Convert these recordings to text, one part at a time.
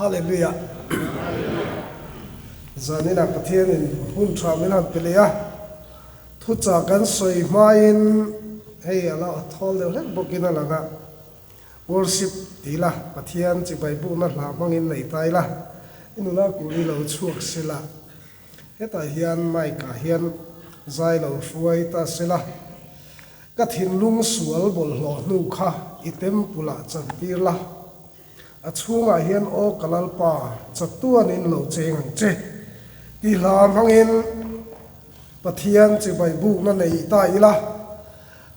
Hallelujah. Zaninah Pathianin hun tha min han pe leh a, thuchah kan sawi hmain hei a lo thawl deuh hlek bawkin a lang a, Worship ti la, Pathian chibai bukna hla hmangin nei ta ila, i nula kuri lo chhuak se la, hetah hian mic ah hian zai lo hruai ta se la, ka thinlung sual bawlhhlawh hnu kha i temple ah chantir la, a chhungah hian aw ka Lalpa chatuanin lo cheng ang che ti hla hmangin Pathian chibai bukna nei ta ila.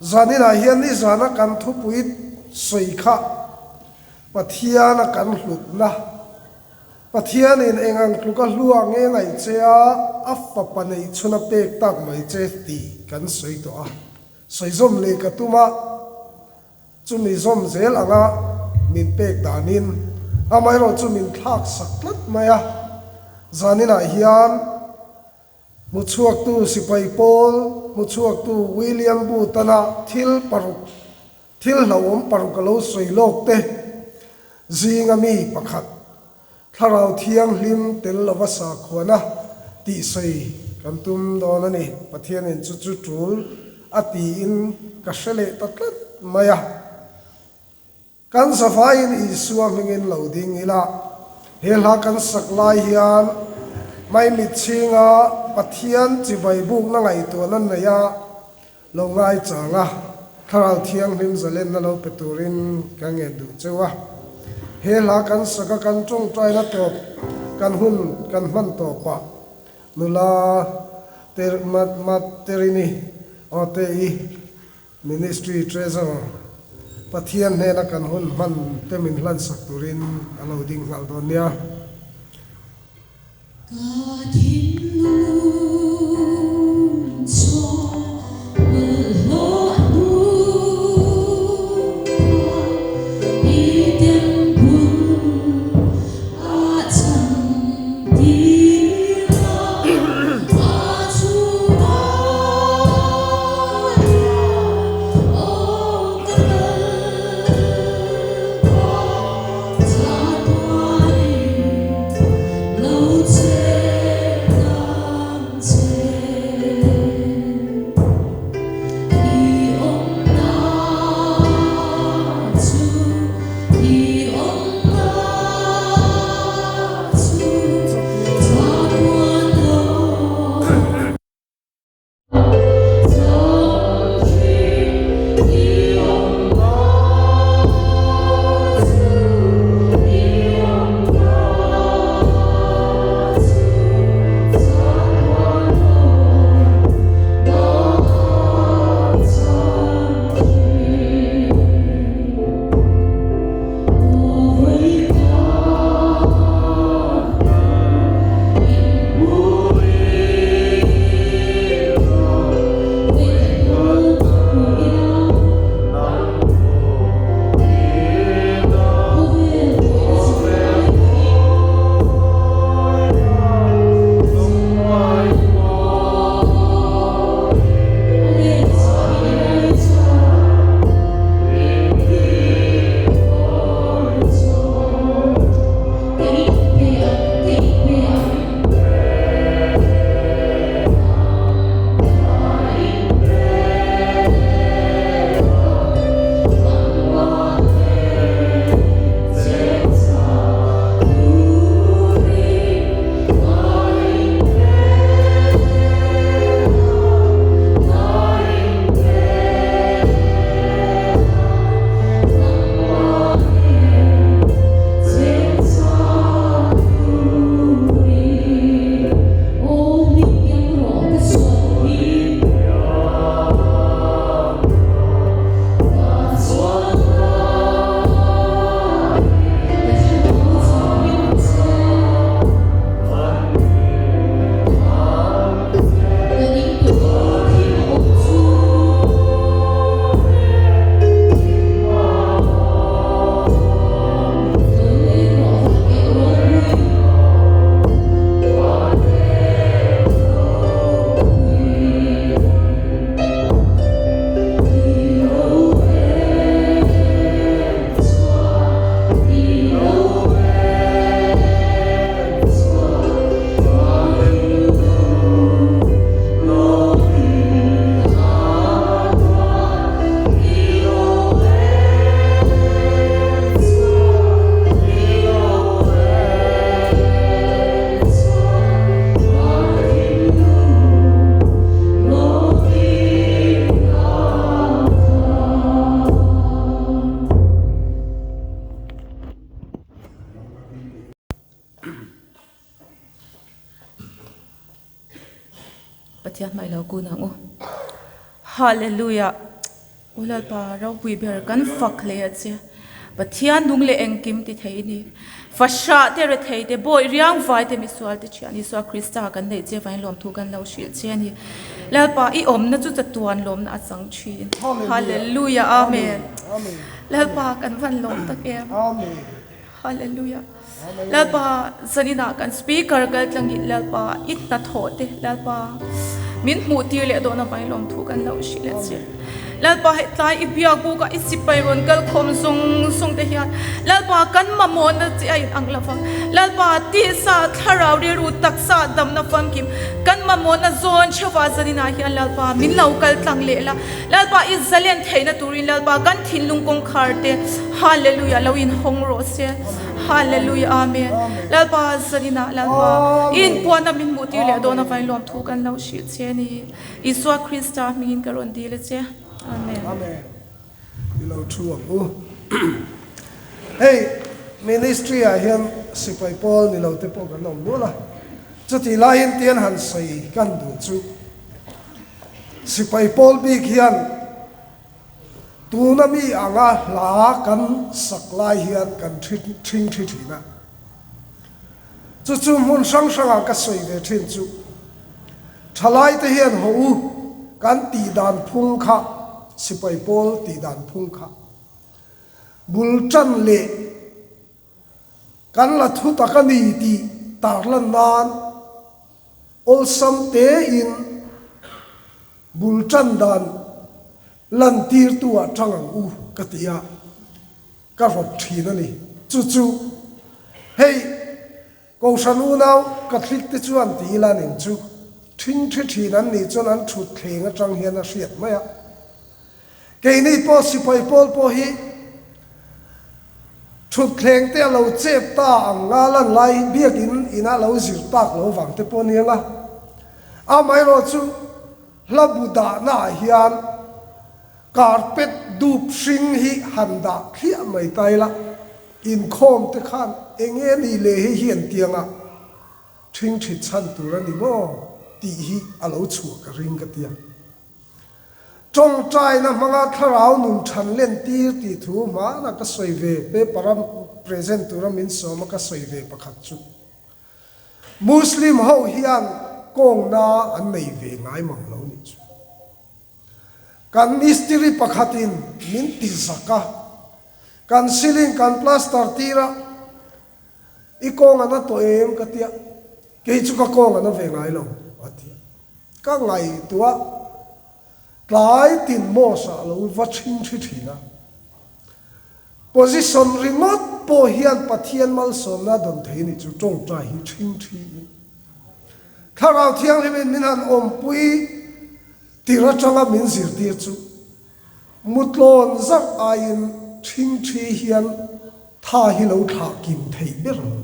Zaninah hian nizana kan thupui sawi kha Pathiana kan hlutna, Pathianin eng ang tluka hlua nge ngaih che a, a fapa neih chhun a pek tak mai che tih kan sawi tawh a. Sawi zawm leh ka tum a, chumi zawm zel anga min pek danin amaherawhchu min thlak sak tlat mai a. Zaninah hian. Hmuchhuaktu sipai pawl hmuchhuaktu William Booth-ana thil paruk, thil hlauhawm paruk a lo sawi lawk te zinga mi pakhat, Thlarau Thianghlim tel lova sakhuana tih sawi kan tum dawn a ni. Pathianin chu chu tul a tiin ka hre leh ta tlat mai a. Kan zavaiin Isua hmingin lo ding ila, he hla kan sak lai hian Maimitchhinga Pathian chibai bukna ngaihtuahna nei a lo ngaichang a, Thlarau Thianghlim zalenna lo pe turin ka ngen duh cheu a. He hla kan sak a kan tawngtaina tawp kan hun kan hman tawpah nula Ter Mat Terini aw te i Ministry Treasurer, Pathian hnena kan hun hman te min hlansak turin a lo ding nghal dawn nia. Ka thinlung chuan bawlhhlawh hnu kha i temple a chhan tir a, a chhungah hian aw ka Lalpa chatuanin lo cheng ang che. kun ang u. Hallelujah! U Lalpa ropui ber kan fak hle a che. Pathian nung leh engkim ti thei i ni. Fahrah te, rethei te, bawih riang vai te, misual te thian Isua Krista kan neih che vangin lawmthu kan lo hrilh che a ni. Lalpa i awmna chu chatuan lawmna a chang thin. Hallelujah! Amen! Lalpa kan van lawm tak em. Hallelujah! Lalpa zaninah kan speaker kal tlangin Lalpa i hnathawh te Lalpa min hmuh tir leh dawn avangin lawmthu kan lo hrilh a che. Lalpa hei tlai i biak buk a i sipai rawn kal khawm zawng zawng te hian Lalpa kan mamawhna che a inang lo vang. Lalpa tisa thlarau rilru taksa damna famkim kan mamawhna zawn theuhah zaninah hian Lalpa min lo kal tlang leh la. Lalpa i zalen theihna turin Lalpa kan thinlung kawngkhar te Hallelujah lo in hawng rawh se Hallelujah Amen Lalpa zaninah Lalpa i inpuanna min hmuh tir leh dawn avangin lawmthu kan lo hrilh che a ni Isua Krista hmingin ka rawn dil a che Amen. Amen I lo thu ang u. Hei ministry ah hian sipai pawl ni lo te pawh kan awm nual a, chutih laiin tian han sawi kan duh chu. Sipai pawl bik hian tuna mi anga hla kan sak lai hian kan ṭhing ṭhi ṭhin a. Chu chu hmun hrang hrangah ka sawi ve ṭhin chu. Ṭhalaite hian haw u kan tih dan phung kha, sipai pawl tih dan phung kha bul ṭan leh Kan la thu tak a ni tih tarlan nan awlsam tein bul tan dan lantirtu ah tang ang u ka ti a, ka rawt thin a ni. Chu chu hei Kohhran unau Catholic te chuan ti ila ning chu thing thi thin an nih chuan an thut thleng atang hian a hriat mai a. Keini pawh sipai pawl pawh hi thutthleng te a lo chep ta ang nga lan lai biakin ina lo zir tak lo vang te pawh a ni ang a. Amaherawhchu hla bu dahna ah hian carpet dup hring hi han dah thliah mai ta ila inkhawm te khan eng nge ni le hei hi an ti ang a, ṭhingṭhit chhan tur a ni maw tih hi a lo chhuah ka ring ka ti a. Tawngtaina hmanga thlarau nun than lentir tih thu hmana ka sawi ve paper a present tura min sawm a ka sawi ve pakhat chu Muslim ho hian kawngna an nei ve ngai mang lo nih chu. Kan mistiri pakhatin min ti zak a, kan ceiling kan plaster tir a, i kawng a na tawh em ka tia, Kei chu ka kawng a na ve ngai lo, a ti a. Ka ngaihtuah tlai tin Mos ah lo va chhing thi thin a. Position ringawt pawh hian Pathian malsawmna dawn thei ni chu tawngtai hi chhing thi in Thlarau Thianghlimin min han awmpui tir atanga min zirtir chu mutlawn zarh aiin chhing thi hian tha hi lo thlah kim thei ber lo.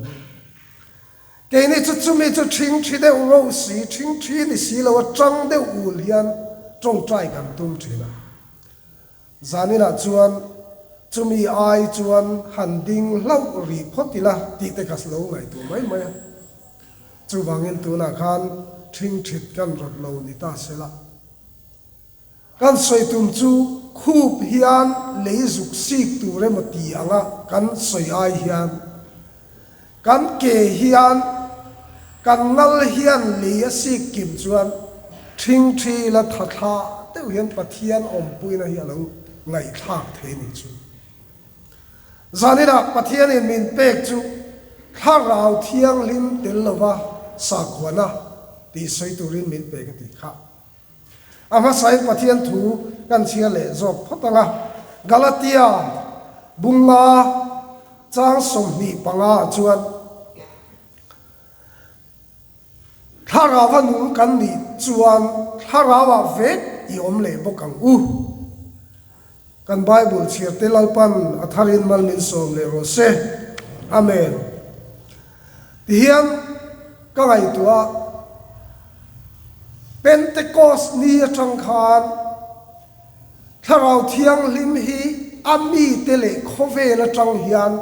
Keini chu chumi chu ṭhingṭhi deuh ro si, ṭhingṭhi ni si lo a ṭang deuh ul hian ṭawngṭai kan tum ṭhin a. Zaninah chuan chumi ai chuan han ding hlauh rih phawt ila tih te ka lo ngaihtuah mai mai a. Chuvangin tunah khan ṭhingṭhit kan rawt lo ni ta se la. Kan sawi tum chu khup hian lei zuk sik tur emaw ti anga kan sawi ai hian kan ke hian kan ngal hian lei a sik kim chuan ṭhingṭhi la tha thla deuh hian Pathian awmpuina hi a lo ngaihthlak thei nih chu. Zaninah Pathianin min pek chu Thlarau Thianghlim tel lova sakhuana tih sawi turin min pek a tih kha. A hmasain Pathian thu kan chhiar leh zawk phawt ang a, Galatia bunga chang 25 ah chuan Thlarau a nung kan nih chuan thlarau ah vek i awm leh bawk ang u. Kan Bible chhiar te Lalpan a tharin mal min sawm leh rawh se. Amen. Tihian ka ngaihtuah Pentecost ni atang khan Thlarau Thianghlim hi a mite leh khawvel atang hian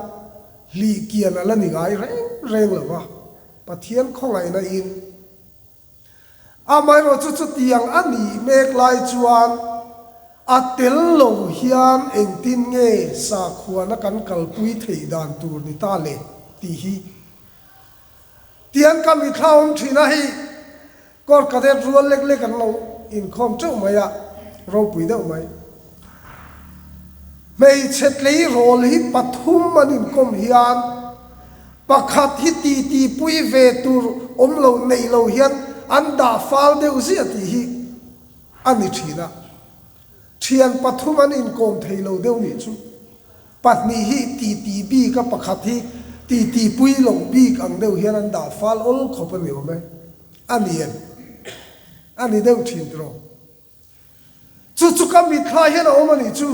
hlihkian a la ni ngai reng reng lo va, Pathian khawngaihna in. Amaherawhchu chutiang a nih mek lai chuan a tel lo hian engtin nge sakhuana kan kalpui theih dan tur ni ta le tih hi tiang ka mithla awm thin a, hei Court Cadet rual lek lek an lo inkhawm teuh mai a, ropui deuh mai. Hmeichhe tleirawl hi pathum an inkawm hian pakhat hi titi pui ve tur awm lo neih lo hian an dah fal deuh ziah tih hi a ni thin a. Thian pathum an inkawm thei lo deuh nih chu pahnih hi titi bik a pakhat hi titi pui lo bik ang deuh hian an dah fal awl khawp a ni awm e. A ni em? A ni deuh thin tiraw? Chu chu ka mitthla hian a awm a nih chu.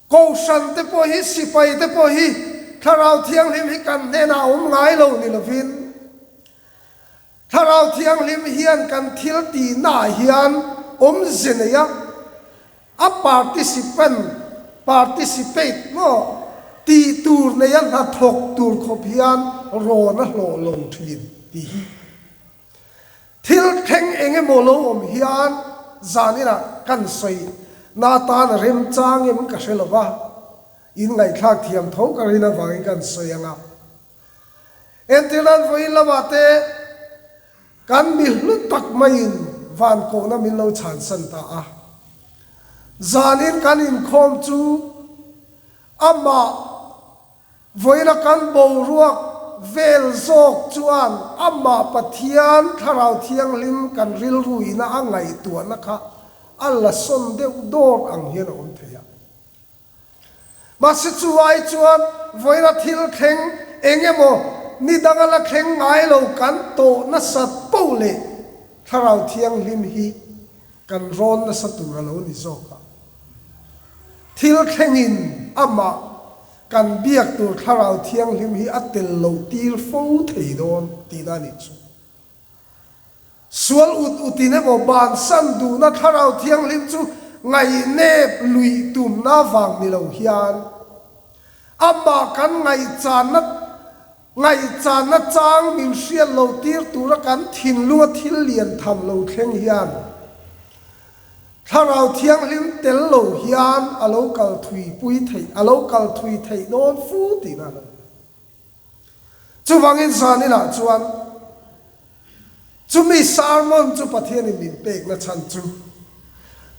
Kohhran te pawh hi, sipai te pawh hi Thlarau Thianghlim hi kan hnenah a awm ngai lo ni lovin, Thlarau Thianghlim hian kan thil tihnaah hian awmze nei a, a participant, participate, maw, tih tur nei a hnathawk tur khawp hian rawn a hlawh lo thin tih hi. Thil thleng eng emaw lo awm hian zan inah kan sawi na atan a remchang em ka hre lo va, in ngaihthlak thiam tho ka rin avangin kan sawi ang a. Entirnan vawiin lamah te kan mi hlu tak maiin van kohna min lo chhansan ta a. Zanin kan inkhawm chu amah Vawiina kan boruak vel zawk chuan amah Pathian Thlarau Thianghlim kan rilruina a ngaihtuahna kha a la sawn deuh dawr ang hian a awm thei a. Mahse chu ai chuan vawiina thil thleng eng emaw ni danga la thleng ngai lo kan tawh nasat poh leh Thlarau Thianghlim hi Kan rawn nasa tur a lo ni zawk a. Thil thlengin amah kan biak tur Thlarau Thianghlim hi a tel loh tir fo thei dawn tihna a nih chu. Sual ut utin emaw bansan duhna Thlarau Thianghlim chu ngaihnep luih tumna vang ni lo hian amah kan ngaihchanna Ngaihchanna chang min hriat lo tir tura kan thinlunga thil lian tham lo thleng hian Thlarau Thianghlim tel lo hian a lo kal thui pui theih, a lo kal thui theih dawn fu tihna a lo ni. Chuvangin zaninah chuan Chumi sermon chu Pathianin min pekna chhan chu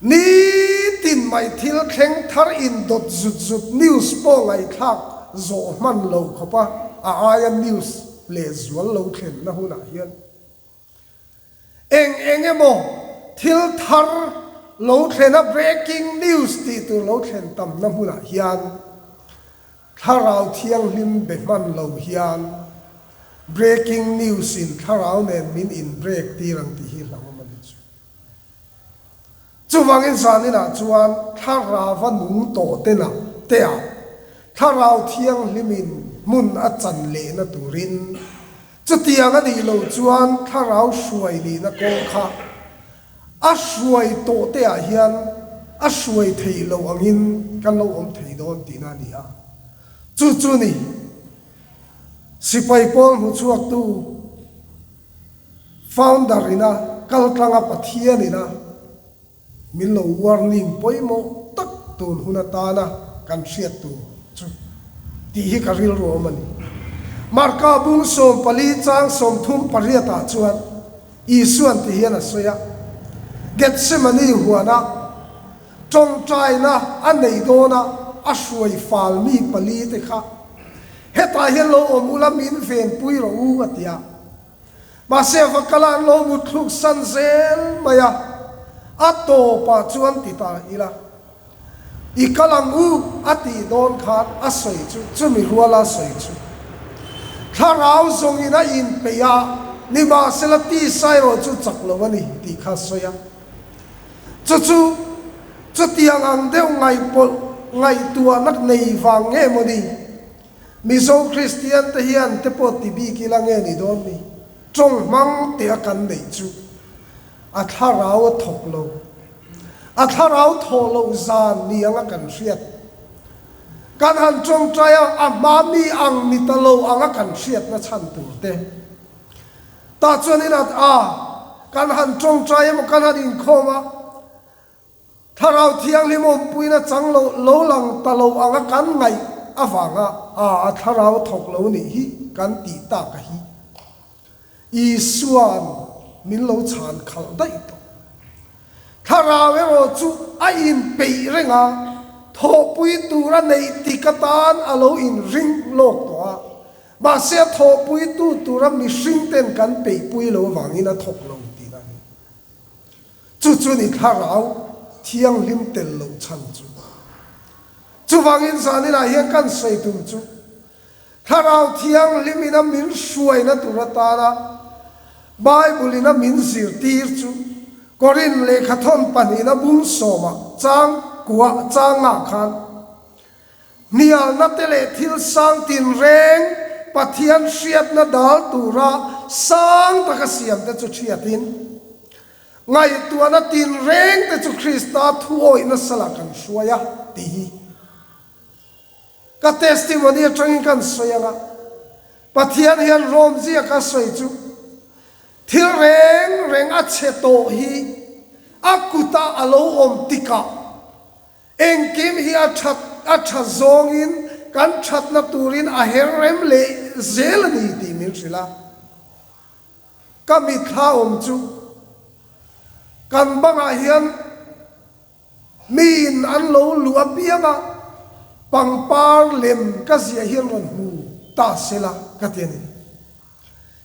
nitin mai thil thleng thar indawt zut zut news pawh ngaihthlak zawh hman lo khawpa a aia news lehzual lo thlenna hunah hian eng eng emaw thil thar lo thlena breaking news tih tur lo thlen tamna hmunah hian Thlarau Thianghlim be hman lo hian breaking news in thlarau nen min in break tir ang tih hi hlauhawm a ni chu. Chuvangin zaninah chuan thlarauva nung tawh te lah te ah Thlarau Thianghlim in hmun a chan lehna turin chutiang a nih loh chuan thlarau hruai nihna kawng kha a hruai tawh te ah hian a hruai theih loh angin kan lo awm thei dawn tihna a ni a. Chu chu ni sipai pawl hmuchhuaktu founder ina kaltlanga Pathian ina Min lo warning pawimawh tak tun hun atana kan hriat tur chu tih hi ka rilru awm a ni. Marka bung 14 chang 38 ah chuan Isuan ti hian a sawi a, Gethsemane huana tawngtaina a nei dawna a hruai fal mi pali te kha hetah hian lo awm ula min venpui rawh u a ti a. Mahse va kal a an lo mut thluk san zel mai a, a tawpah chuan ti ta ila, I kal ang u a tih dawn khan a sawi chu chumi ruala sawi chu thlarau zawngin a inpeih a, nimahsela tisa erawh chu chak lo a ni tih kha a sawi a. Chu chu chutiang ang deuh ngaihpawlh ngaihtuahna nei vang nge maw ni? Mizo Kristian te hian te pawh ti bik ila nge ni dawn ni? Tawng hmang te a kan neih chu a thlarau a thawk lo. A thlarau thawh loh zan ni anga kan hriat. Kan han tawngtai a, a hma mi ang ni ta lo anga kan hriatna chhan tur te. Tah chuan in at a. Kan han tawngtai emaw kan han inkhawm a, Thlarau Thianghlim awmpuina chang lo lo lang ta lo anga kan ngaih avanga a a thlarau thawk lo nih hi kan tih tak a hi. Isua'n min lo chhan khalh daih tawh. Thlarau erawh chu a inpeih reng a, thawhpui tur a neih tik atan a lo inring lawk tawh a, mahse a thawhpuitu tura mihring ten kan peihpui lo avangin a thawk lo tihna a ni. Chu chu ni thlarau thianghlim tel loh chhan chu. Chuvangin zaninah hian kan sawi tum chu Thlarau Thianghlim ina min hruaina tur atana Bible ina min zirtir chu Korin lehkhathawn pahnihna bung sawmah chang kuah changah khan hnialna te leh thil sang tinreng Pathian hriatna dal tura sang taka siam te chu hriatin ngaihtuahna tinreng te chu Krista thuawihna salah kan hruai a tih hi Ka testimony atangin kan sawi ang a, Pathian hian Rom ziaka sawi chu thil reng reng a chhe tawh hi a kuta a lo awm tikah engkim hi a that a tha zawngin kan thatna turin a her rem leh zel a ni tih min hrilh a. Ka mitthla awm chu kan bangah hian Miin an lo luh apiang a, pangpar lem ka ziah hi an rawn hmu ta se la ka ti a ni.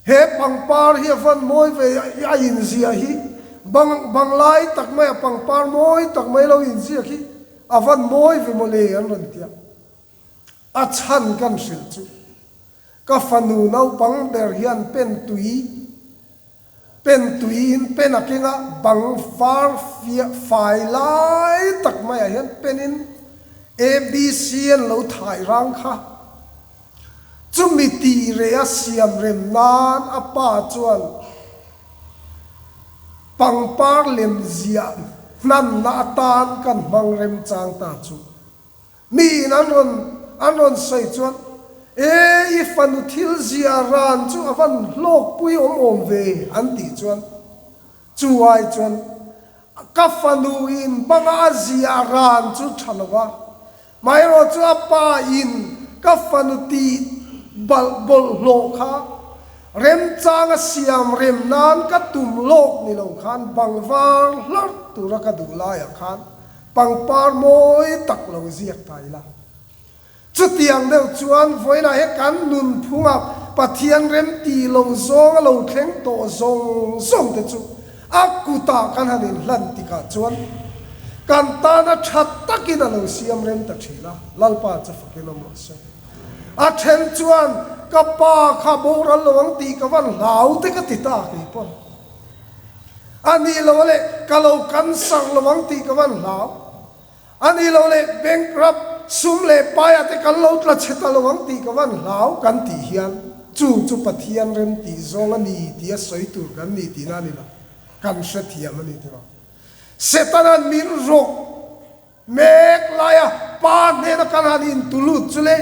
He pangpar hi a van mawi ve a inziah hi bang banglai tak mai a pangpar mawi tak mai lo inziak hi a van mawi ve mawle an rawn ti a. A chhan kan hrilh chu ka fanu naupang ber hian pen tui Pen tuiin pen a keng a, bang var fiah fai lai tak maiah hian penin ABC an lo thai rang kha. Chumi tih reh a siam rem nan a pa chuan pangpar lem ziah hnanna atan kan hmang remchang ta chu. Miin an rawn an rawn sawi chuan, E, i fanu thil zia ran chu a van hlawkpui awm awm ve, an tih chuan, chu ai chuan, Ka fanu in banga a zia ran chu tha lo a, maherawh chu a pa in ka fanu tih balh bawlhhlawh kha remchang a siam rem nan ka tum lawk ni lo khan bang var hlarh tura ka duh laiah khan Pangpar mawi tak lo ziak ta ila. Chutiang deuh chuan vawiinah hian kan nunphungah Pathian remti lo zawng a lo thleng tawh zawng zawng te chu a kutah kan han inhlan tikah chuan kan tana tha takin a lo siam rem ta thin a, Lalpa chu fakin awm rawh se. A then chuan ka pa kha boral lo ang tih ka van hlau te ka ti ta keipawn. A nih lo leh ka lo cancer lo ang tih ka van hlau. A nih lo leh bankrupt, sum leh paia te kan lo tla chhe ta lo ang tih ka van hlau kan tih hian chu chu Pathian rem tih zawng a ni tia sawi tur kan ni tihna a ni lo. Kan hrethiam a ni tiraw. Setana'n min rawk. Mek laia pa hnena kan han intulut chu le,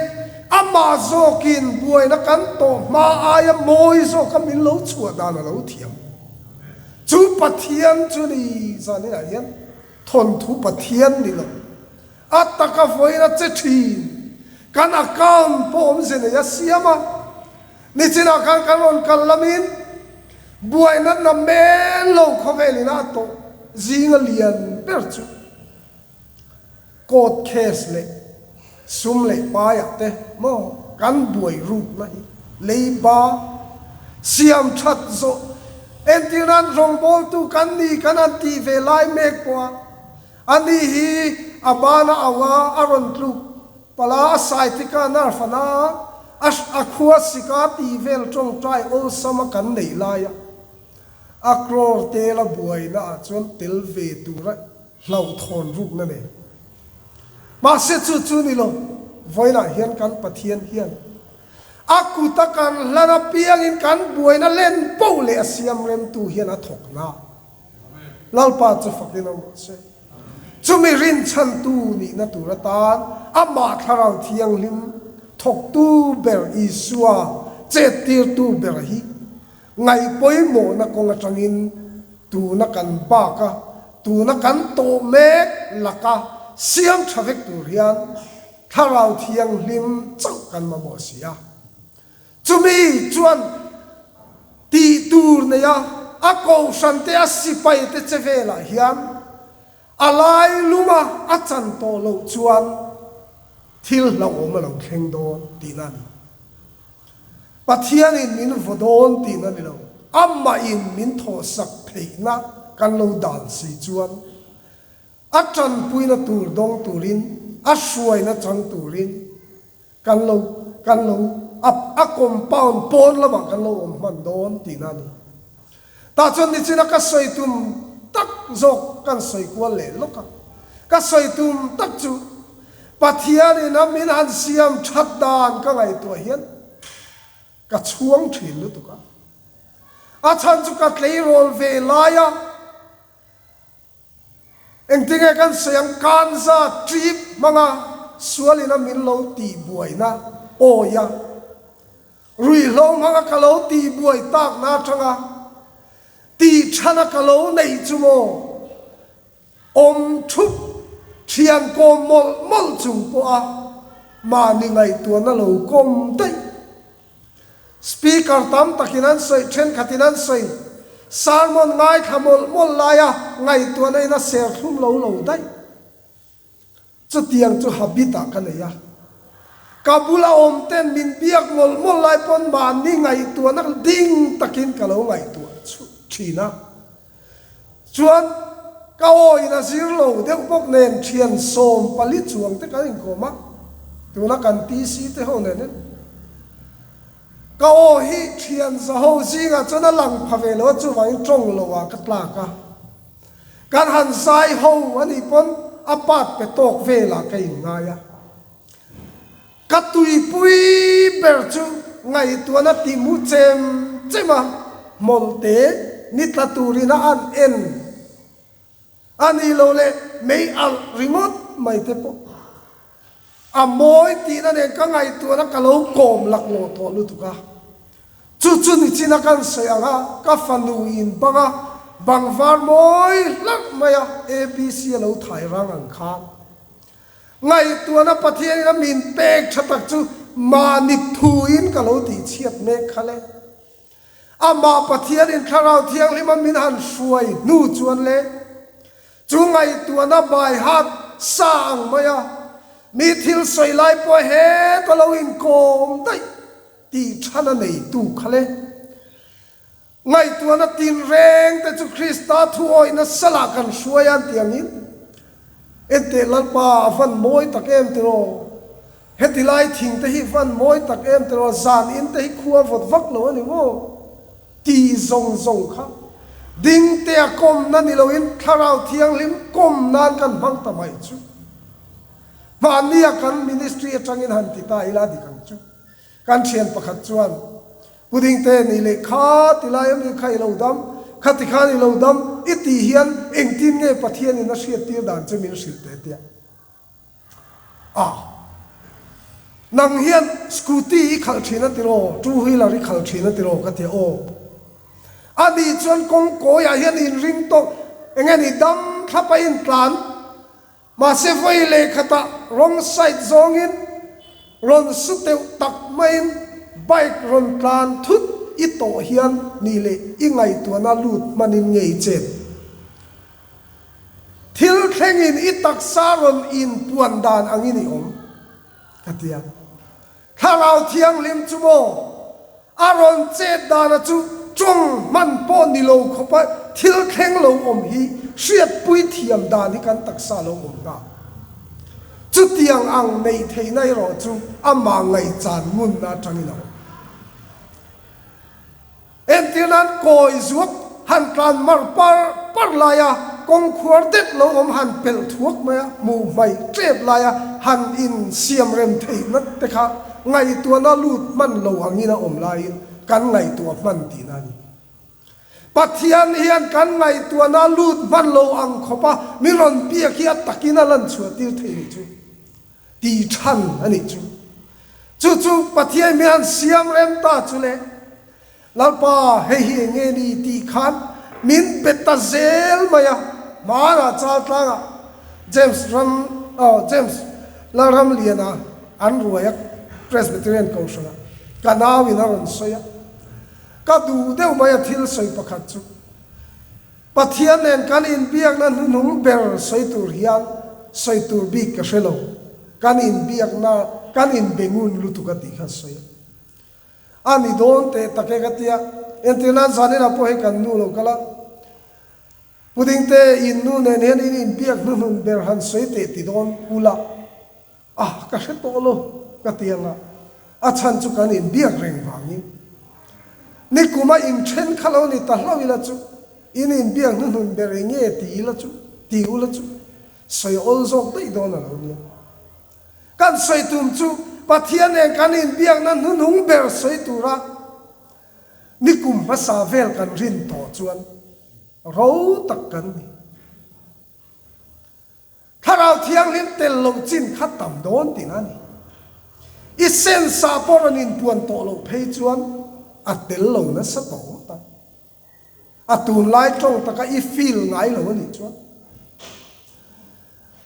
amah zawkin buaina kan tawh hma aia mawi zawka min lo chhuah dan a lo thiam. Chu Pathian chu ni zaninah hian thawnthu Pathian ni lo, a taka vawiin a che thin. Kan account pawh awmze nei a siam a, nichinah khan kan rawn kal lamin buaina namen lo khawvelin a tawh zinga lian ber chu. Court case leh sum leh paiah te maw kan buai rukna hi leiba siam that zawh entir nan rawngbawltu kan ni kan han tih ve lai mek pawh a, ani hi a bana au a, a rawn tluk pala a saitika narfana a a khua sika tih vel tawngtai awlsam a kan neih laia a crore tela buaina ah chuan tel ve tura hlauhthawn rukna nei. Mahse chu chu ni lo, vawiinah hian kan Pathian hian a kuta kan hlan apiangin kan buaina len poh leh a siam remtu hian a thawk na. Lalpa chu fakin awm rawh se. Chumi rinchhantu nihna tur atan amah Thlarau Thianghlim thawktu ber Isua chettirtu ber hi ngaihpawimawhna kawng atangin. Tuna kan bak a, tuna kan tawh mek laka siam tha vek tur hian Thlarau Thianghlim chauh kan mamawh si a. Chumi chuan tih tur nei a, a kohhran te a sipai te che velah hian a lai luma a chan tawh loh chuan thil hlauhawm a lo thleng dawn tihna a ni. Pathianin min vaw dawn tihna ni lo, amahin min thawhsak theihna kan lo dan si chuan a tanpuina tur dawng turin, a hruaina chang turin kan lo kan lo a a compound pawn lamah kan lo awm hman dawn tihna a ni. Tah chuan nichina ka sawi tum tak zawk kan sawi kual leh lawk a, ka sawi tum tak chu Pathianin a min han siam that dan ka ngaihtuah hian ka chhuang thin lutuk a. A chhan chu ka tleirawl ve lai a, Engtinge kan sawi ang kanza trip hmanga sualin a min lo tihbuaina awi a, ruihhlo hmanga ka lo tihbuai takna atanga tihchhana ka lo neih chu maw awm thup thian kawm mawlh mawlh chung pawha mahni ngaihtuahna lo kawm daih. Speaker tam takin an sawi, thenkhatin an sawi. Sermon ngaithla mawlh mawlh laia ngaihtuahna in a ser thlum lo lo daih. Chutiang chu habit ah ka nei a. Ka bula awm ten min biak mawlh mawlh lai pawn mahni ngaihtuahna ding takin ka lo ngaihtuah thin a. Chuan ka aw in a zir lo deuh bawk nen thian 14 chuang te kan inkawm a, tuna kan TC te ho nen in ka aw hi thian za ho zingah chuan a lang pha ve lo a, chuvangin tawng lo ah ka tlak a, kan han zai ho a nih pawn a part pe tawk velah ka inngai a. Ka tuipui ber chu ngaihtuahna ti mu chem chem a, hmawlhte ni tla turin a an en a nih loh leh mei alh ringawt mai te pawh a mawi tihna nen ka ngaihtuahna ka lo kawm laklawh tawh lutuk a. Chu chu nichina kan sawi ang a, ka fanu in banga bang var mawi hlauh mai a ABC a lo thai rang ang khan. Ngaihtuahna Pathianin a min pek tha tak chu mahni thuin ka lo tihchhiat mek kha le. Amah Pathianin Thlarau Thianghlima min han hruai hnu chuan le, chu ngaihtuahna baihat sa ang maia mi thil sawi lai pawh heta lo inkawm daih tih thana neitu kha le. Ngaihtuahna tinreng te chu Krista thuawihna salah kan hruai a ti angin, Enteh Lalpa a van mawi tak em tiraw? Heti lai thing te hi van mawi tak em tiraw? Zan in te hi khua vawt vak lo a ni maw? Ti zawng zawng kha dingtea kawmna ni loin Thlarau Thianghlim kawm nan kan hmang ta mai chu. Hmannia kan ministry atangin han ti ta ila dik ang chu. Kan thian pakhat chuan, Pu Dingte nih leh kha ti lai ami kha i lo dam, kha ti khan i lo dam i tih hian engtin nge Pathianin a hriattir dan che min hrilh teh tia. A, nang hian scooty i khalh thin a tiraw, two wheeler i khalh thin a tiraw ka ti a, aw. A nih chuan kawngkawiah hian inring tawk eng nge ni dam thlapa intlan Mahse vawi lehkhatah wrong side zawngin rawn su teuh tak maiin bike rawn tlan thut i tawh hian nih leh i ngaihtuahna lut hmanin nge i chet? Thil thlengin i taksa rawn inpuan dan angin i awm ka ti a. Thlarau Thianghlim chu maw a rawn chet dana chu tawng hman pawh ni lo khawpa thil thleng lo awm hi hriatpui thiam dan hi kan taksa lo awm nghal. Chutiang ang nei theihna erawh chu amah ngaihchan ngunna atangin a awm. Entir nan kawi zuak han tlan mar par par laia kawng khuar deuh lo awm han pelh thuak mai a, hmuh hmaih tep laia han insiam rem theihna te kha ngaihtuahna lut hman lo angin a awm laiin kan ngaihtuah hman tihna a ni. Pathian hian kan ngaihtuahna lut hman lo ang khawpa mi rawn biak hi a takin a lan chhuah tir thei nih chu tih than a nih chu. Chu chu Pathian mi han siam rem ta chu le, Lalpa, hei hi eng nge ni? tih khan. Min be ta zel mai a, hmanah Chaltlangah James ram aw James Lalramliana an ruai a Presbyterian Kohhranah ka nauin a rawn sawi a, ka duh deuh mai a thil sawi pakhat chu Pathian nen kan inbiakna hnuhnung ber sawi tur hian sawi tur bik ka hre lo, kan inbiakna kan inbe ngun lutuk a tih kha sawi a. A ni dawn teh tak e ka tia, entir nan zanin ah pawh hei kan nu lo kal a, Puding te in nu nen hian in inbiak hnuhnun ber han sawi teh ti dawn ula, ah ka hre tawh lo ka ti anga, a chhan chu kan inbiak reng vangin. Nikum a inthen kha lo ni ta hlauh ila chu, in inbiak hnuhnun ber eng nge ti ila chu, ti ula chu, sawi awl zawk daih dawn a lo nia. Kan sawi tum chu Pathian nen kan inbiakna hnuhnung ber sawi tura nikum hmasa vel kan rin tawh chuan ro tak kan ni. Thlarau Thianghlim tel lo chin kha tam dawn tihna a ni. I sense ah pawh rawn inpuan tawh loh phei chuan a tel lo nasa tawh ngawt ang. A tunlai tawng taka i feel ngai lo a nih chuan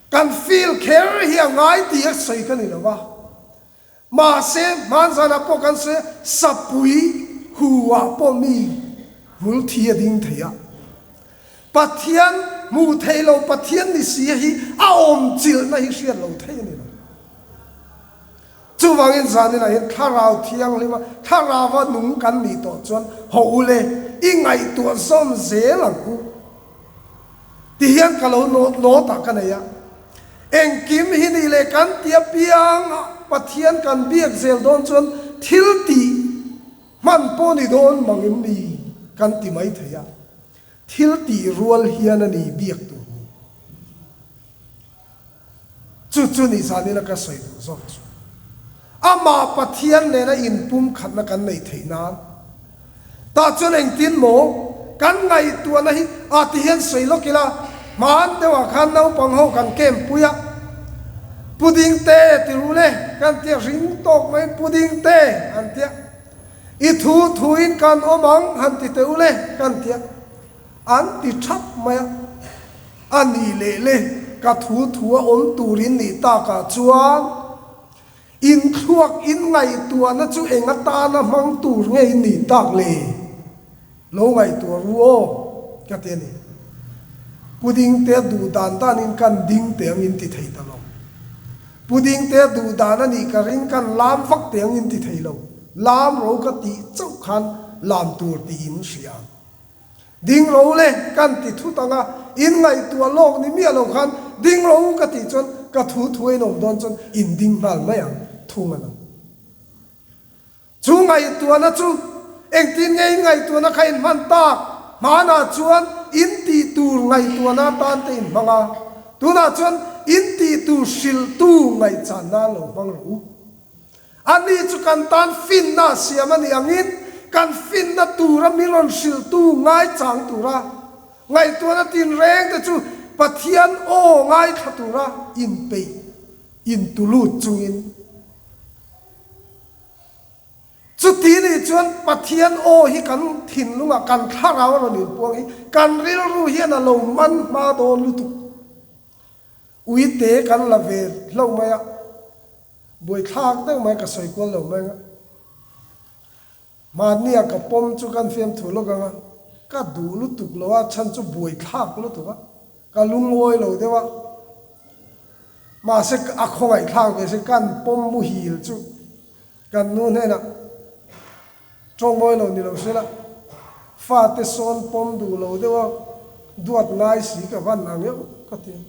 kan feel kher hi a ngai tih a sawi ka ni lo va, mahse hmanzanah pawh kan sawi a, sapui hu ah pawh mi hmul thi a ding thei a, Pathian hmuh theih lo Pathian ni si hi a awm chilhna hi hriat lo thei a ni lo. Chuvangin zaninah hian Thlarau Thianghlima Thlarauva nung kan nih tawh chuan haw u le, i ngaihtuah zawm zel ang u. Ti hian ka lo nawt ah ka nei a. Engkim hi nih leh kan ti apiang a Pathian kan biak zel dawn chuan thil tih hman pawh ni dawn mangin mi kan ti mai thei a. Thil tih rual hian a ni biak tur ni. Chu chu ni zanina ka sawi duh zawk chu. Amah Pathian nena inpumkhatna kan neih theih nan. Tah chuan engtin maw kan ngaihtuahna hi ah ti hian sawi lawk ila, hmaan deuhah khan naupang ho kan camp pui a, Puding te ti ru le kan tia ring tawk mai puding te an tia. I thu thuin kan awm ang han ti teh u le kan tia. An ti thap mai a. A nih leh le, ka thu thu a awm turin nih takah chuan inthluak in ngaihtuahna chu eng atana hmang tur nge in nih tak le? Lo ngaihtuah ru aw, ka ti a ni. Pudding te duh dan danin kan ding teh angin ti thei ta lo. Pudding te duh dan a nih ka ring kan lam vak teh angin ti thei lo. Lam ro ka tih chauh khan lam tur tiin hria ang. Ding ro le kan ti thut ang a, in ngaihtuah lawk ni miah lo khan ding ro ka tih chuan ka thu thu a inawm dawn chuan in ding nghal mai ang thung a lo. Chu ngaihtuahna chu engtin nge in ngaihtuahna kha in hman tak? Hmanah chuan in tih tur ngaihtuahna atan te in hmang a, tunah chuan in tih tur hrilhtu ngaihchan nan lo hmang rawh u. Ani chu kan tan finna a siam a nih angin kan finna tura mi rawn hrilhtu ngaichang tura ngaihtuahna tinreng te chu Pathian aw ngaithla tura inpeih intulut chungin chuti nih chuan Pathian aw hi kan thinlungah kan thlarau a rawn inpuang hi kan rilru hian a lo man hma dawn lutuk. Uite kan la ve hlauh mai a. Buaithlak deuh mai ka sawi kual lo mai ang a. Mahnia ka pawm chu kan fiamthu lawk ang a, ka duh lutuk lo a, chhan chu buaithlak lutuk a, ka lungawi lo deuh a. Mahse a khawngaihthlak ve se kan pawm muhil chu kan nu hnenah tawngmawi lo ni lo se la, fate sawn pawm duh lo deuh a, duat ngai si ka van ang euh ka ti a.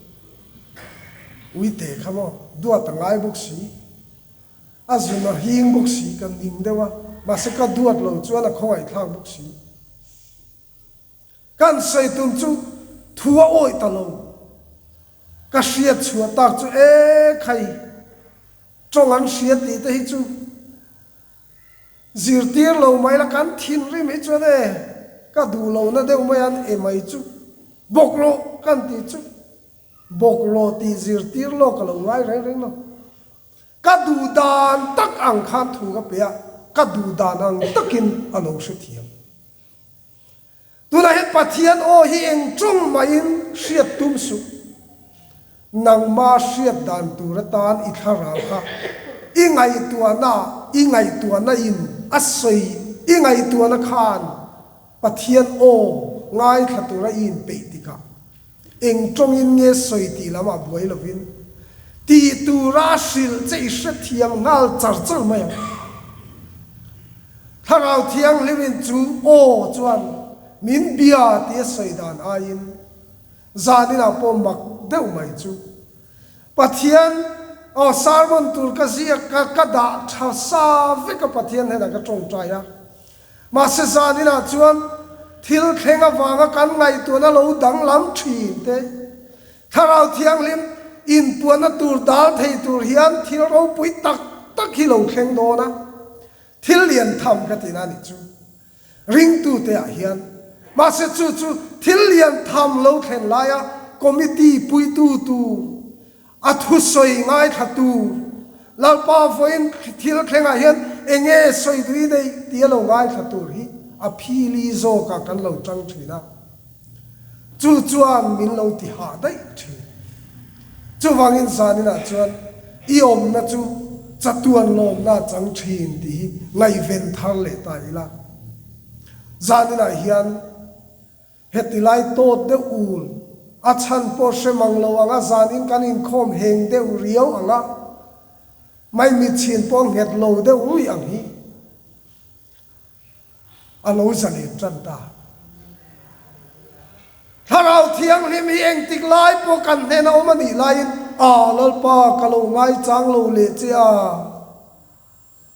Uite kha maw, duat a ngai bawk si, a zun a hing bawk si, ka ning deuh a, mahse ka duat lo chuan a khawngaihthlak bawk si. Kan sawi tum chu thu a awih ta lo, ka hriat chhuah tak chu e khai, tawng an hria tih te hi chu Zirtir lo mai la kan thinrim hi chuan e ka duh lo na deuh mai an e mai chu bawk rawh kan tih chu bawk rawh tih zirtir lawk ka lo ngai reng reng lo. Ka duh dan tak ang khan thu ka pe a, ka duh dan ang takin a lo hrethiam. Tunah hian Pathian aw hi eng tawng mahin hriat tum suh. Nangma hriat dan tur atan i thlarau kha i ngaihtuahna i ngaihtuahna in a sawi i ngaihtuahna khan Pathian aw ngaithla tura i inpeih tikah eng tawngin nge sawi tih lamah buai lovin tih tura a hrilh che i hrethiam nghal char char mai ang. Thlarau Thianghlimin chu aw chuan min bia tia sawi dan aiin zaninah pawh mak deuh mai chu Pathian aw sermon tur ka ziak ka ka dah tha sa vek a Pathian hnenah ka tawngtai a. Mahse zaninah chuan thil thleng avanga kan ngaihtuahna lo danglam thin te, Thlarau Thianghlim inpuanna tur dal thei tur hian thil ropui tak tak hi lo thleng dawn a, thil lian tham ka tihna a nih chu ringtute ah hian. Mahse chu chu thil lian tham lo thlen laia committee puitu tur, A thusawi ngaithla tur Lalpa vawiin thil thlengah hian eng nge sawi duh i neih tih a lo ngaithla tur hi a phili zawkah kan lo tang thin a, chu chuan min lo ti hah daih thin. Chuvangin zaninah chuan i awmna chu chatuan lawmna a chang thin tih hi ngaihven thar leh ta ila. Zaninah hian. Heti lai tawt deuh ul, a chhan pawh hre mang lo ang a, zanin kan inkhawm heng deuh riau ang a, maimit chhin pawh nghet lo deuh ruih ang hi a lo zalen tan ta. Thlarau Thianghlim hi engtik lai pawh kan hnena awm a nih laiin, A Lalpa, ka lo ngaichang lo leh che a,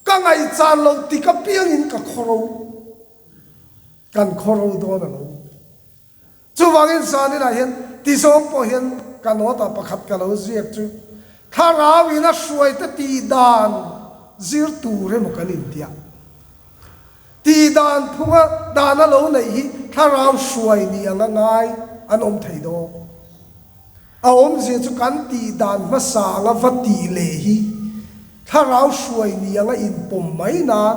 ka ngaihchan loh tik apiangin ka khawro. Kan khawro dawn a lo. Chuvangin zaninah hian tizawng pawh hian ka note ah pakhat ka lo ziak chu Thlarau in a hruaite tih dan zir tur emaw kan intiah. Tih dan phunga dan a lo neih hi Thlarau hruai ni anga ngai an awm thei dawn. A awmzia chu kan tih dan hmasa anga va tih leh hi Thlarau hruai ni anga inpawm mai nan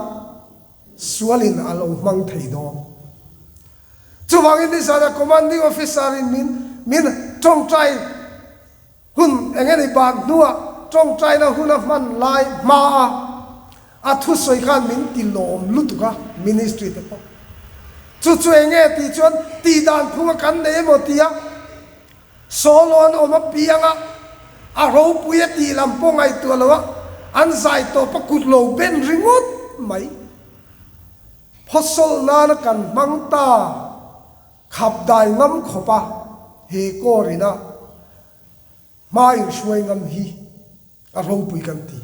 Sualin a lo hmang thei dawn. Chuvangin nizana Commanding Officer in min min tawngtai hun eng nge ni ban hnuah tawngtaina hun a hman lai hma a a thusawi khan min ti lawm lutuk a Ministry te pawh. Chu chu eng nge tih chuan tihdan phunga kan nei emaw tia Solo an awm apiang a, a ropui a tih lam pawh ngaihtuah lo a, an zai tawp a kut lo ben ringawt mai. Phawsawlh nana kan hmang ta khap dai ngam khawp a, he kawr ina hma inhruai ngam hi a ropui kan ti.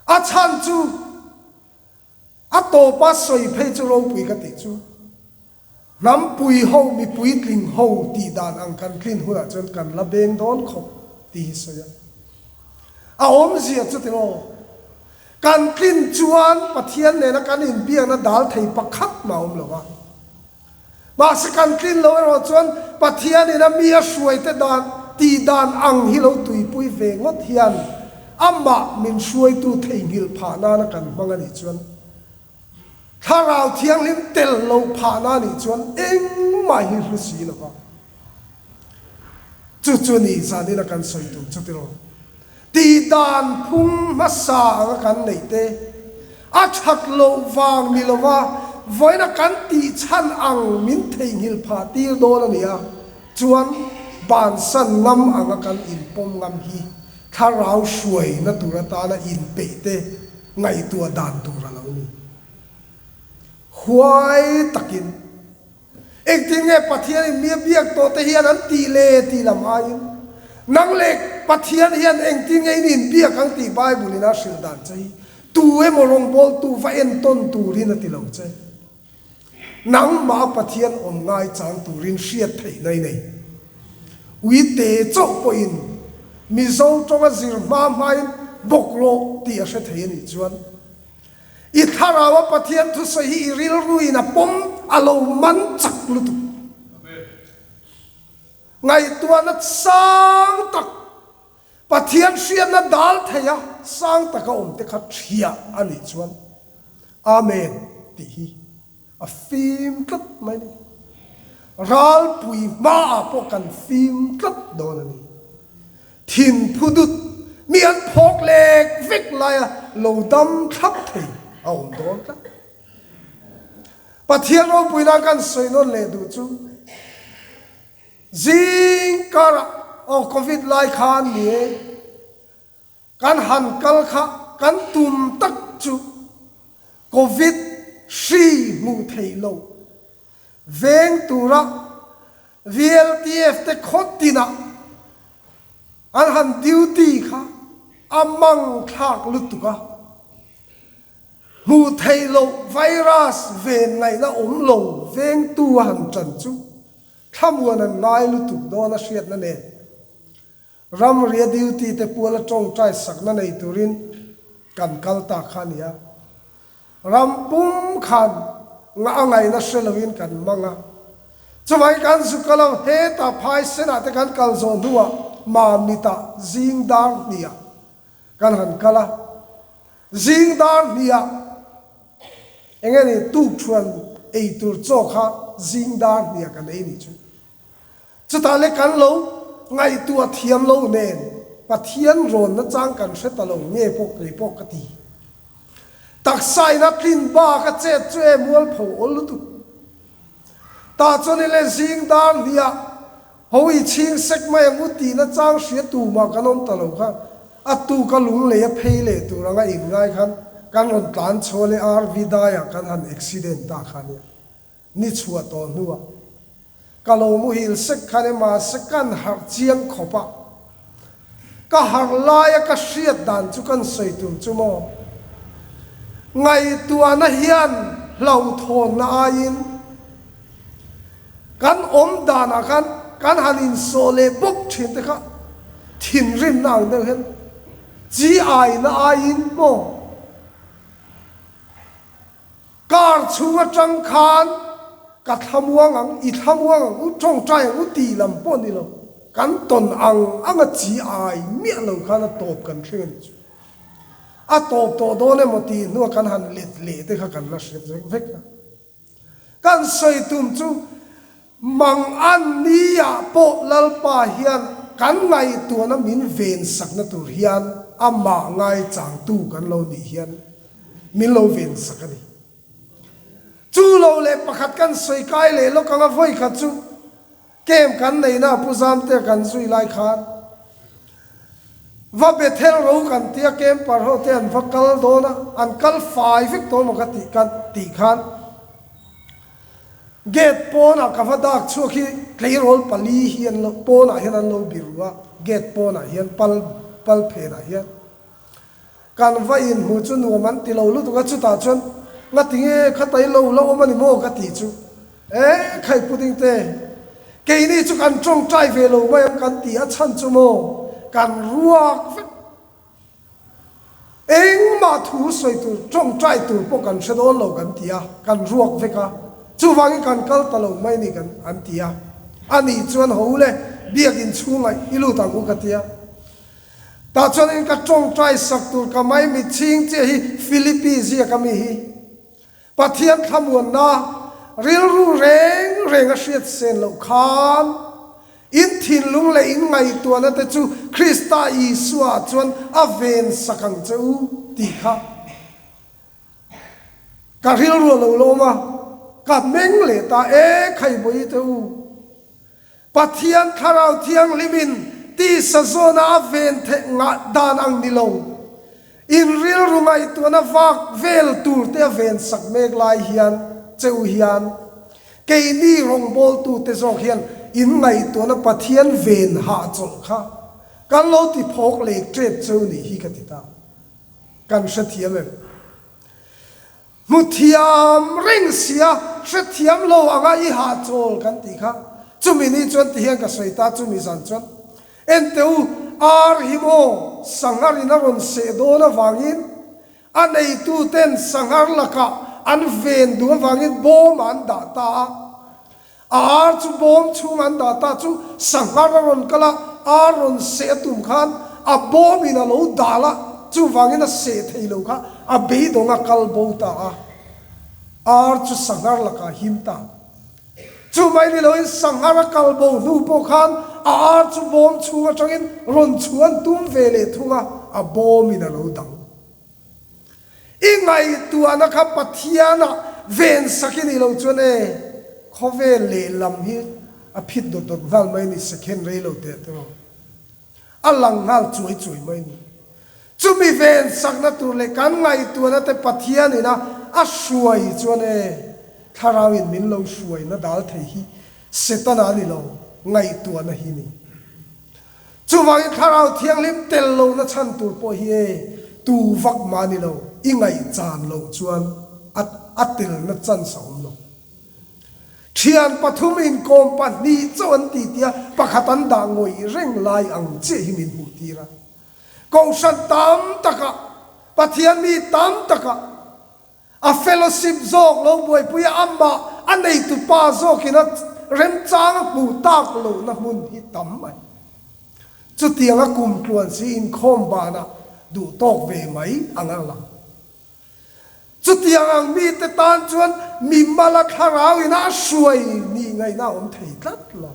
A chhan chu a tawpa sawi phei chu ropui ka tih chu. Hnampui ho, mipui tling ho tih dan ang kan tlin hunah chuan kan la beng dawn khawp tih hi sawi a. A awmzia chu tiraw, kan tlin chuan Pathian nena kan inbiakna dal thei pakhat mah a awm lo a. Mahse kan tlin lo erawh chuan Pathianin a mi a hruaite dan tih dan ang hi lo tuipui ve ngawt hian amah min hruaitu theihnghilh phah nana kan hmang a nih chuan Thlarau Thianghlim tel lo phahna nih chuan engmah hi hlu si lo va. Chu chu ni zanin a kan sawi tur chu tiraw. Tih dan phung hmasa anga kan neih te, a that loh vang ni lova vawiina kan tih chhan ang min theihnghilh phah tir dawn a nia, chuan bansan ngam anga kan inpawm ngam hi thlarau hruaina tur atana inpeih te ngaihtuah dan tur a lo ni. Huai takin, engtin nge Pathianin mi a biak tawh te hian an tih le tih lam aiin, nang leh Pathian hian engtin nge in inbiak ang tih Bible in a hrilh dan che hi tu emaw rawngbawltu va entawn turin a ti lo che. Nangmah Pathian awm ngai chang turin hriat theihna i nei. Uite chauh pawhin Mizo tawnga zir hma hmain bawk rawh tih a hre thei a nih chuan i thlaraua Pathian thusawi hi i rilruin a pawm a lo man chak lutuk. Ngaihtuahna sang tak Pathian hriatna dal theia sang taka awmte kha thiah a nih chuan Amen tih hi. A fim tlat mai a ni. Ralpui hmaah pawh kan fim tlat dawn a ni. Thin phu dut mi an phawk lek vek laia lo dam thlap thei a awm dawn tlat. Pathian ropuina kan sawi nawn leh duh chu zing karah aw covid lai khan ni e, kan han kal kha kan tum tak chu covid hri hmuh theih loh veng tura VLTF te khaw tinah an han duty kha a mang thlak lutuk a. Hmuh theih loh virus ven ngaihna awm lo vengtu a han ṭan chu thlamuan an ngai lutuk dawn a hriatna nen ramria duty te puala ṭawngṭai sakna nei turin kan kal ta kha a ni a. Ram pum khan ngah a ngaihna hre loin kan mang a. Chuvangin kan zu kal a, hetah phaisenah te kan kal zawh hnuah Mamitah zing dar hniah kan han kal a. Zing dar hniah eng nge ni tuk thuan ei tur chaw kha zing dar hniah kan ei nih chu. Chutah le kan lo ngaihtuah thiam lo nen Pathian rawnna chang kan hre ta lo nge pawh kei pawh ka ti. Taksa in a tlin bak a chet chu e mualpho awl lutuk. Tah chuan i le zing dar hniah Ho i chhing sek mai ang u tihna chang hria tumah kan awm ta lo kha, a tu ka lung lei a phei leh tur anga in ngai khan kan rawn tlan chhuah leh RV daiah kan han accident ta kha nia. Ni chhuah tawh hnuah ka lo muhil sek kha nia mahse kan harh chiang khawp a, ka harh laia ka hriat dan chu kan sawi tur chu maw? Ngaihtuahna hian hlauhthawnna aiin. Kan awm danah khan kan han insawh leh bawk thin te kha thinrimna ang deuh hian chi aina aiin maw car chhung atang khan ka thlamuang ang, i thlamuang ang u, tawngtai ang u tih lam pawh ni lo, kan tawn ang anga chi ai miah lo khan a tawp kan thleng a nih chu. A tawp tawh dawn emaw tih hnuah kan han let leh te kha kan la hre vek a. Kan sawi tum chu mang an ni ah pawh Lalpa hian kan ngaihtuahna min ven sakna tur hian amah ngaichangtu kan lo nih hian min lo ven sak a ni. Chu lo leh pakhat kan sawi kai leh lawk anga vawikhat chu Camp kan neihna Pu Zamtea kan zui lai khan va Bethel ro kan tia camper ho te an va kal dawn a, an kal fai vek tawh emaw ka tih kan tih khan gate pawnah ka va dak chhuak hi tleirawl pali hi an lo pawnah hian an lo biru a, gate pawnah hian pal pal phenah hian. Kan va inhmuh chu nuam an ti lo lutuk a, chutah chuan ngati nge khata i lo la awm a ni maw ka tih chu e khai pudding te keini chu kan tawngtai ve lo mai ang kan ti a chhan chu maw kan ruak vek engmah thu sawi tur tawngtai tur pawh kan hre dawn lo kan ti a kan ruak vek a chuvangin kan kal ta lo mai ni kan an ti a anih chuan ho le biakin chhungah i lut ang u ka ti a. Tah chuanin ka tawngtai sak tur ka mai mit chhing chiah hi Philippi ziak a mi hi. Pathian thlamuanna rilru reng reng a hriat sen loh khan in thinlung leh in ngaihtuahna te chu Krista Isua ah chuan a ven sak ang che u tih kha ka rilru a lo lawm a, ka meng leh ta e Khaibawi te u. Pathian Thlarau Thianghlimin tisa zawna a ven theih ngah dan ang ni lo. In rilru ngaihtuahna vak vel tur te a ven sak mek lai hian cheu hian keini rawngbawltute zawk hian in ngaihtuahna Pathian ven hahchawlh kha kan lo ti phawk leh tep cheu nih hi ka ti ta. Kan hrethiam em? Hmu thiam reng sia, hrethiam lo anga i hahchawl kan tih kha. Chumi ni chuan ti hian ka sawi ta, chumi zan chuan Ente u, ar hi maw sanghar in a rawn seh dawn avangin a neitu ten sanghar lakah an ven duh avangin bawm ah an dah ta a. A ar chu bawm chhung an dah ta chu sanghar a rawn kal a, ar rawn seh a tum khan a bawm in a lo dal a, chuvangin a seh thei lo kha a beidawng a kal bo ta a. Ar chu sanghar lakah him ta. Chu mai ni loin sanghar a kal bo hnu pawh khan a ar chu bawm chhung atangin rawn chhuan tum ve leh thung a, a bawmin a lo dang. I ngaihtuahna kha Pathianah ven sak i nih loh chuan e, khawvel lehlam hi a phit dawt dawt nghal mai ni, second rei lo teh te rawh. A lang nghal chuai chuai mai ni. Chumi ven sakna tur leh kan ngaihtuahna te Pathian ina a hruai chuan e, Thlarau in min lo hruaina dal thei hi Setana a ni lo, ngaihtuahna hi ni. Chuvangin Thlarau Thianghlim tel lohna chhan tur pawh hi e, tu vak mah ni lo, i ngaihchan loh chuan a a telna chance a awm lo. Thian pathum inkawm pahnih chauh an ti tia pakhat an dah ngawih reng lai ang chiah hi min hmuh tir a. Kohhran tam takah, Pathian mi tam takah a fellowship zawk lo buaipui a, amah a neitu pa zawkin a remchang a hmuh tak lohna hmun hi tam mai. Chutianga kum tluan si inkhawm banah duh tawk ve mai ang a lang. Chutiang ang mite tan chuan mimala thlarau ina a hruai nih ngaihna a awm thei tlat lo.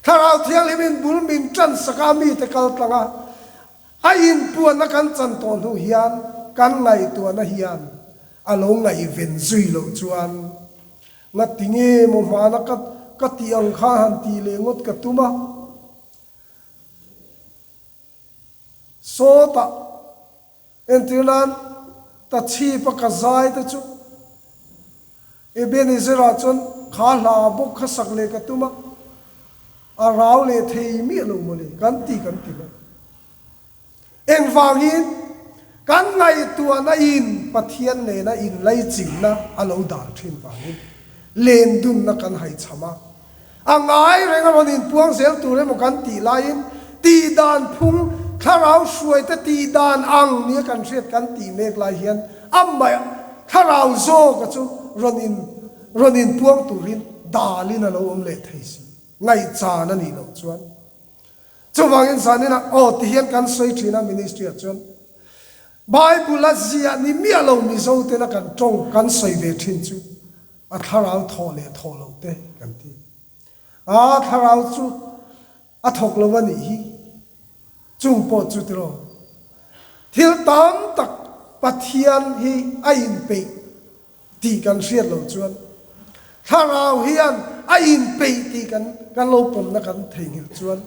Thlarau Thianghlim in bul min tan sak a mite kal tlang a, a inpuanna kan chan tawh hnu hian kan ngaihtuahna hian a lo ngaihven zui loh chuan ngati nge maw hmana ka ka tih ang khan han tih leh ngawt ka tum a. Sawtah Entir nan, Tachhipa ka zai te chu Ebenezer-ah chuan kha hla bawk kha sak leh ka tum a, a rau leh thei miah lo mawle, kan ti kan ti mai. Engvangin kan ngaihtuahna in Pathian nena inlaichinna a lo dal thin vangin lendunna kan haichham a, A ngai reng a rawn inpuang zel tur emaw kan tih laiin tihdan phung thlarau hruaite tihdan ang nia kan hriat kan tih mek lai hian amah thlarau zawka chu rawn in rawn inpuang turin dalin a lo awm leh thei si ngaihchan a nih loh chuan chuvangin zanin ah aw ti hian kan sawi thin a ministry ah chuan Bible a ziah ni miah lo Mizo tena kan tawng kan sawi ve thin chu A thlarau thawh leh thawh loh te kan ti. A thlarau chu a thawk lo a nih hi. Chung pawh chu tiraw. Thil tam tak Pathian hi a inpeih tih kan hriat loh chuan thlarau hian a inpeih tih kan kan lo pawmna kan theihnghilh chuan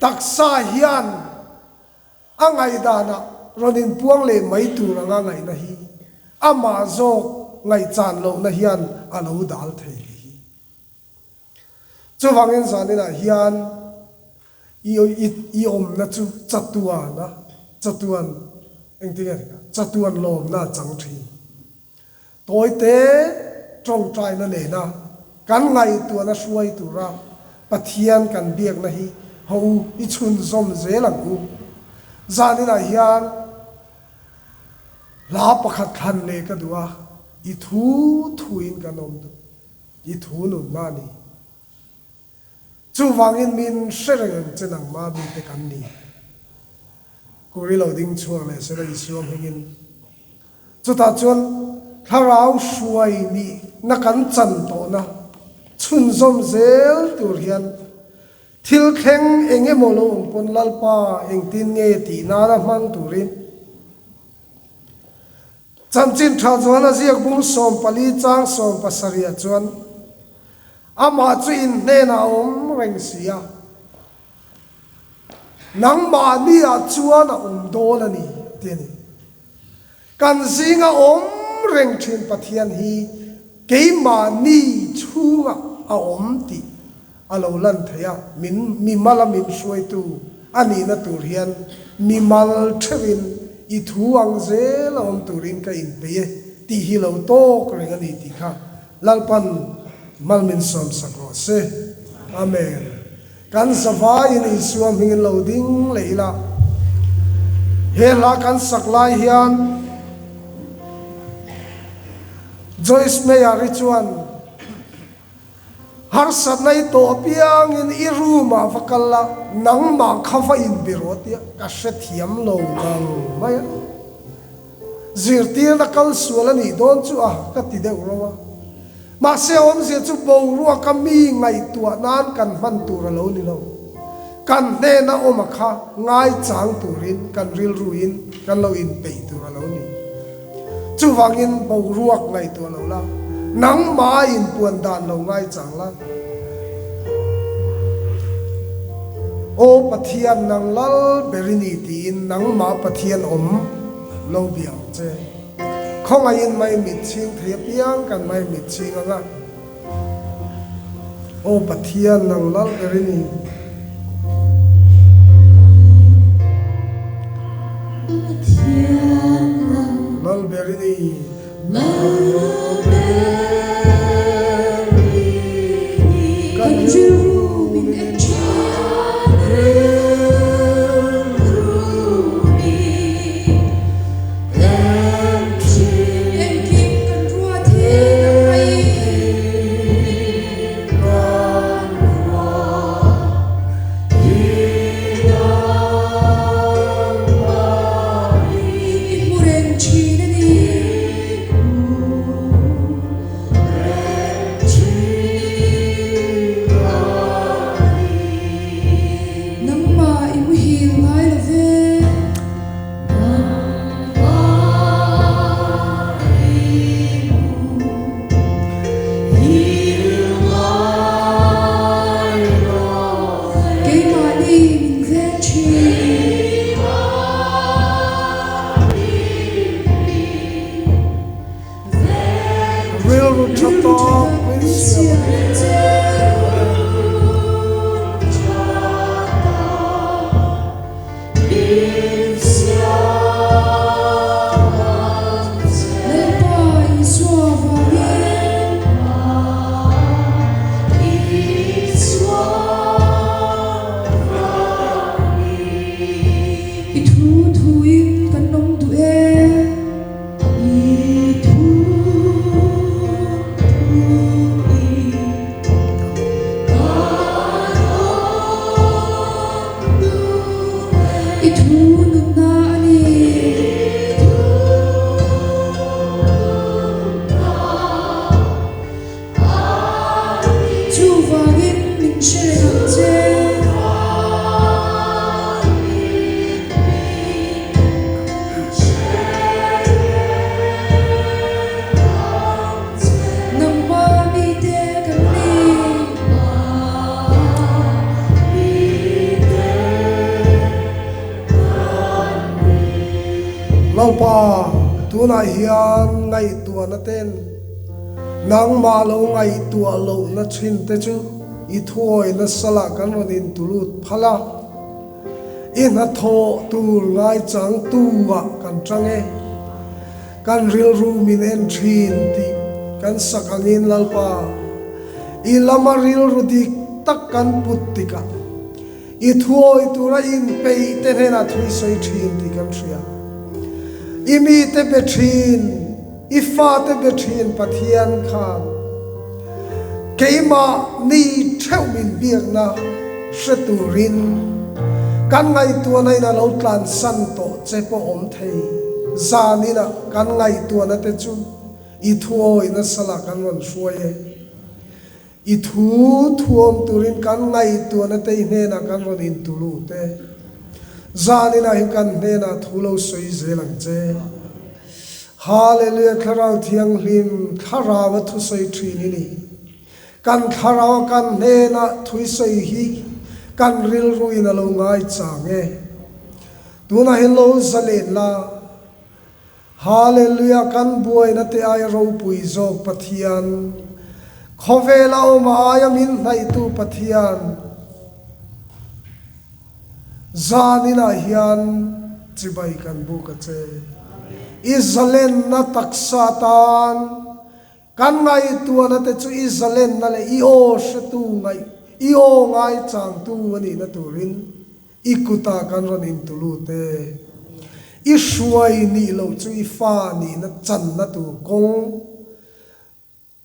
taksa hian A ngaihdanah rawn inpuang leh mai tur anga ngaihna hi amah zawk ngaihchan lohna hian a lo dal thei li hi. Chuvangin zaninah hian i i awmna chu chatuana chatuan engtin nge chatuan lawmna a chang thin. Tawite tawngtaina nena kan ngaihtuahna hruai tura Pathian kan biakna hi ho u i chhunzawm zel ang u. Zaninah hian hla pakhat thlan leh ka duh a, i thu thuin kan awm duh, i thu nunna a ni. Chuvangin min hre reng ang che nangmah mite kan ni. Kuri lo ding chhuak leh sela Isua hmingin. Chutah chuan thlarau hruai nihna kan chan tawhna chhunzawm zel tur hian thil thleng eng emaw lo awm pawn Lalpa engtin nge tih nana hmang turin Chanchin tha chuan a ziak bung 14 chang 17 ah chuan amah chu in hnenah a awm reng si a, nangmahni ah chuan a awm dawn a ni ti a ni. Kan zinga awm reng thin Pathian hi keimahni chhungah a awm tih a lo lan thei a, min mimal a min hruaitu a nihna tur hian mimal theuhin i thu ang zel a awm turin ka inpeih e tih hi lo tawk reng a ni tih kha Lalpan mal min sawmsak rawh se. Amen. Kan zavaiin Isua hmingin lo ding leh ila. He hla kan sak lai hian Joyce Meyer hi chuan harsatna i tawh apiangin i room ah va kal la, nangmah kha va inbe rawh tia ka hrethiam lo ngang mai a. Zirtirna kal sual a nih dawn chu a ka ti deuh ro a. Mahse awmzia chu boruaka mi ngaihtuah nan kan hman tur a lo ni lo. Kan hnena awm a kha ngaichang turin kan rilruin kan lo inpeih tur a lo ni. Chuvangin boruak ngaihtuah lo la, nangmah inpuan dan lo ngaichang la. Aw Pathian, nang lal ber i ni tiin nangmah Pathian awm lo bia ang che. Khawngaihin mai mit chhing thei apiang kan mai mit chhing ang a. Aw Pathian, nang lal ber i ni. Lal ber i ni. Kan rilru min en thin. Engkim kan ruat hi nang mai I hmu reng thin a ni. Nangmah i muhil ngai lo ve. Keimahni min veng thin. Rilru tha tawk min siam ang che. Lalpa Isua vangin. I thu thuin kan awm duh e. I thu thuin kan awm duh. I thu nunna a ni. Chuvangin min hre reng ang che. Nangma mite kan ni. Lalpa, tunah hian ngaihtuahna ten nangmah lo ngaihtuah lohna thin te chu i thuawina salah kan rawn intulut phal a. I hnathawh tur ngaichang tu ah kan tang e. Kan rilru min en thin tih kan sak angin Lalpa, i lama rilru dik tak kan put tikah i thuawi tura inpeih te hnenah thu i sawi thin tih kan hria. I mite be thin, i fate be thin Pathian khan keimah ni theuh min biakna hre turin kan ngaihtuahna in a lo tlansan tawh che pawh awm thei. Zanin ah kan ngaihtuahna te chu i thuawi nasa lah kan rawn hruai e. I thu thuam turin kan ngaihtuahna te i hnenah kan rawn intulut e. Zanin ah hi kan hnenah thu lo sawi zel ang che. Hallelujah Thlarau Thianghlim Thlarau a thusawi thin i ni. Kan thlarau a kan hnenah thuisawi hi kan rilruin a lo ngai chang e. Tunah hi lo zalen la. Hallelujah kan buaina te aia ropui zawk Pathian, khawvela awm aia min hnaihtu Pathian, zaninah hian chibai kan buk a che. I zalenna taksa tan kan ngaihtuahna te chu i zalenna leh i aw hretu ngaih, i aw ngaichangtu a nihna turin I kutah kan rawn intulut e. I hruai nih loh chu i fa nihna channa tur kawng.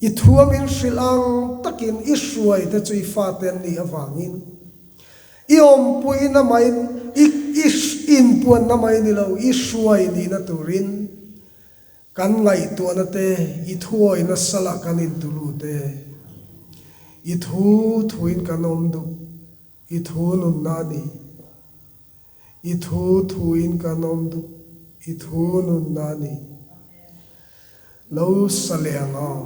I thuamin hrilh ang takin i hruai te chu i fate an nih avangin i awmpuina mai, i inpuanna mai ni lo, i hruai nihna turin. Kan ngaihtuahna te i thuawihna salah kan intulut e. I thu thuin kan awm duh, i thu nunna a ni. I thu thuin kan awm duh, i thu nunna a ni. Lo sa leh ang aw.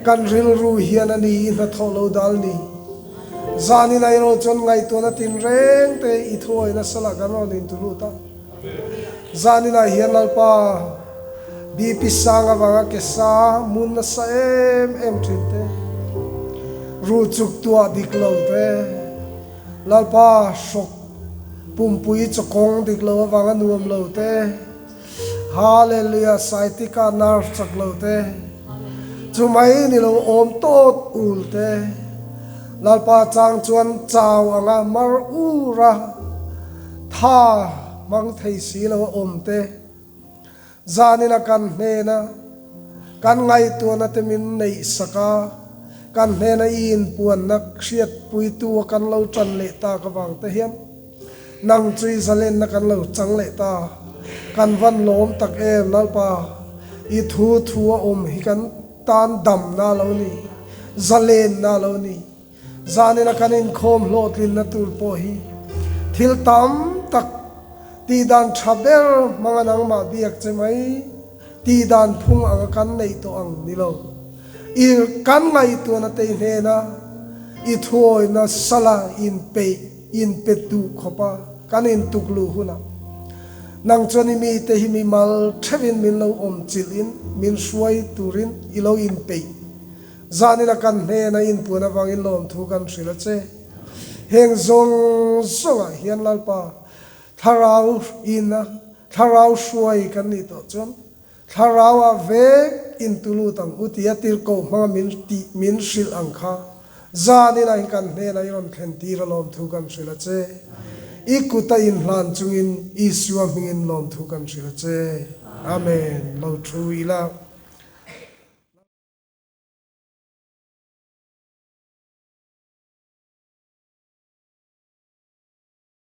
Kan rilru hian a ni i hnathawh lo dal ni. Zanin erawh chuan ngaihtuahna tinreng te i thuawi nasa lah kan rawn intulut a. Zaninah hian Lalpa BP sang avanga ke sa mun nasa em em thin te, ruh chuk tuah dik lo te, Lalpa hrawk pumpui chawkawng dik lo avanga nuam lo te, Hallelujah sciatica nerve chak lo te, chu mai ni lo awm tawt ul te, Lalpa chang chuan chau anga mar ur a, Tha hmang thei si lo a awm te, zanina kan hnena kan ngaihtuahna te min neih sak a, kan hnena i inpuanna hriatpuitu a kan lo tan leh tak avang te hian nang chu i zalenna kan lo chang leh ta. Kan van lawm tak em Lalpa, i thu thu a awm hi kan tan damna a lo ni, zalenna a lo ni. Zanina kan inkhawm hlawhtlinna tur pawh hi thil tam tak tihdan tha ber hmanga nangmah biak che mai tihdan phung anga kan neih tawh ang ni lo. I kan ngaihtuahna te i hnena i thuawina sala inpeih inpe duh khawpa kan intuk luh hunah nang chuan i mite hi mimal theuhin min lo awm chilhin min hruai turin i lo inpeih Zanina kan hnena inpuan avangin lawmthu kan hrilh a che. Heng zawng zawngah hian Lalpa thlarau ina thlarau hruai kan nih tawh chuan thlarauah vek intulut ang u tia tirhkoh hmanga min tih min hrilh ang kha zanina hi kan hnena i rawn thlen tir a lawmthu kan hrilh a che. I kuta inhlan chungin Isua hmingin lawmthu kan hrilh a che. Amen. Lo thu ila.